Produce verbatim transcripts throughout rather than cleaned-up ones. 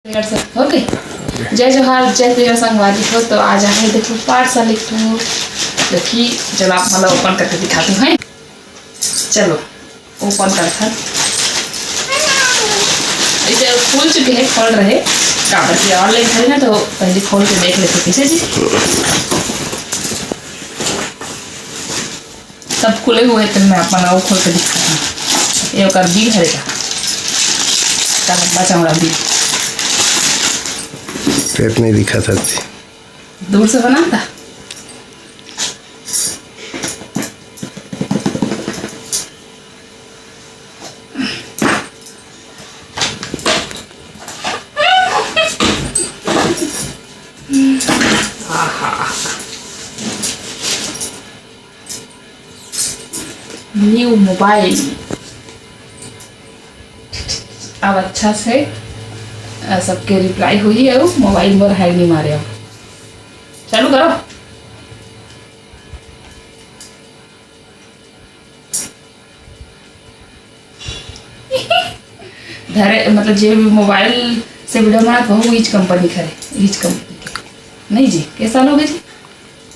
ओके, जय जोहार, जय तेरा संगवारी हो। तो आज आहे देखो पार्सल एक ठो, देखी, चलो आप मतलब ओपन करके दिखाती हूँ, हैं? चलो ओपन करथन। इसे खुल चुके हैं, खोल रहे, काबर की ऑनलाइन खरीदे ना, तो पहले खोल के देख लेते कैसे जी। सब खुले हुए थे, मैं अपन आओ खोल के दिखाता हूँ। ये ओकर बिल हरे का, का लंबा चौड़ा बिल। पेट नहीं दिखा सकती। दूर से बना था। New mobile. अब अच्छा से, अ, सबके रिप्लाई होही अउ मोबाइल बर हैंग नहीं मारे। अब चालू करो। धरे, मतलब, जे भी मोबाइल से वीडियो बनात, वहू इच कंपनी के हरे, इच कंपनी के। नहीं जी, के साल हो गए जी?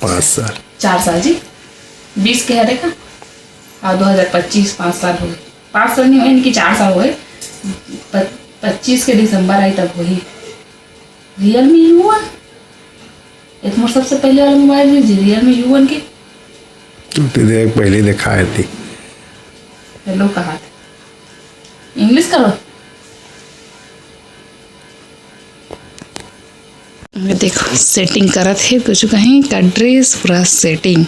पाँच साल। चार साल जी। बीस के हरे का? और दो हज़ार पच्चीस, पाँच साल हो गए। पाँच साल नहीं हुए, इनकी चार साल हुए। प-, पच्चीस के दिसंबर आई तब होही। Realme U one। एक मोर सबसे पहले वाला मोबाइल भी जी, Realme U one के। तू तो देख, पहले दिखाए थी। हेलो कहा थे। इंग्लिश करो। ये देखो, सेटिंग करत हे, कुछ कहीं का ड्रेस पूरा सेटिंग।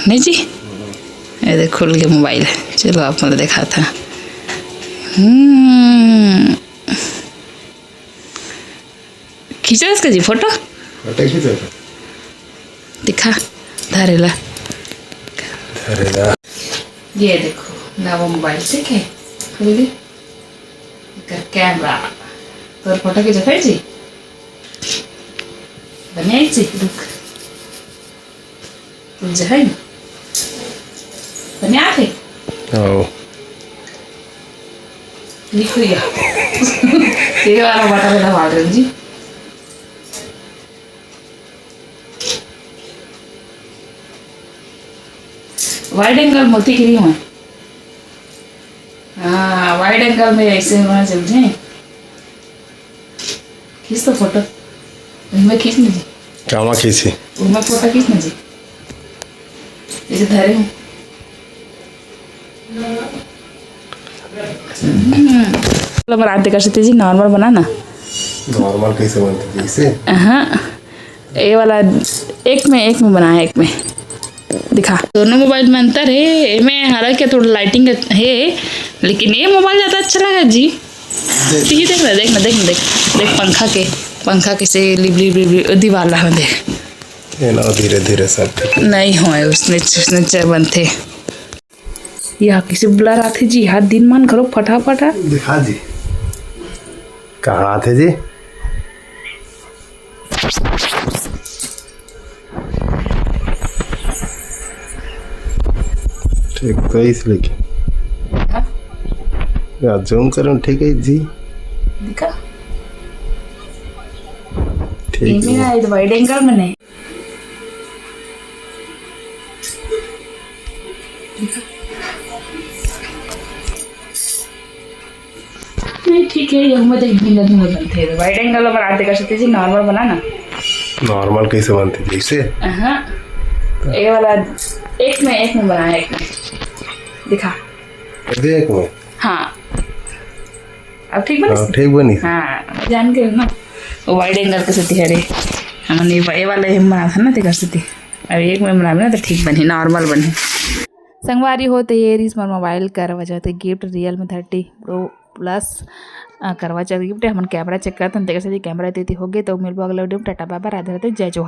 नहीं जी, ये देखो, खुल गया मोबाइल। चलो, आप मतलब दिखाता। हम्म, खींचा इसका जी फोटो। फोटो खींचा था। दिखा, धरेला। धरेला। ये देखो, नवा मोबाइल, ठीक है, खुल गई। एकर कैमरा, तोर फोटो खींचा था जी। बने आई जी, रुक। तुम जो है ना, बने आते। आओ। लिख लिया। तेरे वाला बटा बटा मार रहे जी। Wide angle मोती गिरी हूँ। हाँ, wide angle में ऐसे होना चाहिए। खींच तो फोटो। उनमें खींच ना जी। कामा खींची? उनमें फोटो खींच ना जी। ये जो धरे हूँ। हम्म। मतलब, रात देखा सकते जी, नॉर्मल बना ना। नॉर्मल कैसे बनते जी इसे? हाँ, ये वाला एक में, एक में बनाया, एक में। दिखा, दोनों मोबाइल में अंतर है। एमे हालांकि थोड़ा लाइटिंग है, लेकिन ये मोबाइल ज्यादा अच्छा लगा जी। देख। ये देख ना, देख ना, देख ना, देख, देख पंखा के, पंखा कैसे लिबली लिबली दीवार ला देख। ये ना, धीरे धीरे सब ठीक। नहीं होए, उसने, उसने च-, बनते। या कैसे blur आथे जी, हाथ दिन मान करो फटाफट। दिखा जी, कहाँ आथे जी? ठीक तो है, इसलिए कि हाँ? या जूम करूँ, ठीक है जी। दिखा। ठीक एमे है। आए तो wide angle में नहीं। नहीं, ठीक है, ये मत एक धीरे धीरे बनते हैं। Wide angle में आते कर सकते जी, नॉर्मल बना ना। नॉर्मल कैसे बनते जी इसे? हाँ, ये वाला एक में, एक में बनाया, एक में। दिखा। अभी एक में? हाँ। अब ठीक बनी? हाँ, ठीक बनी। हाँ, जान के ना, वो wide angle के सेती हरे। हमन ये, ये वाला ही बनात हन ना, तेकर सेती। अब एक में बनाबे ना, तो ठीक बनही, नॉर्मल बनही। संगवारी हो, तो ये रहिस मोर मोबाइल करवा चौथ के gift, Realme thirty Pro Plus, अ, करवा चौथ गिफ्ट। हमन कैमरा चेक करत हन, तेकर सेती कैमरा एती हो गे। तो मिलबो अगला वीडियो में। टाटा, बाय बाय, राधे राधे, जय जोहार।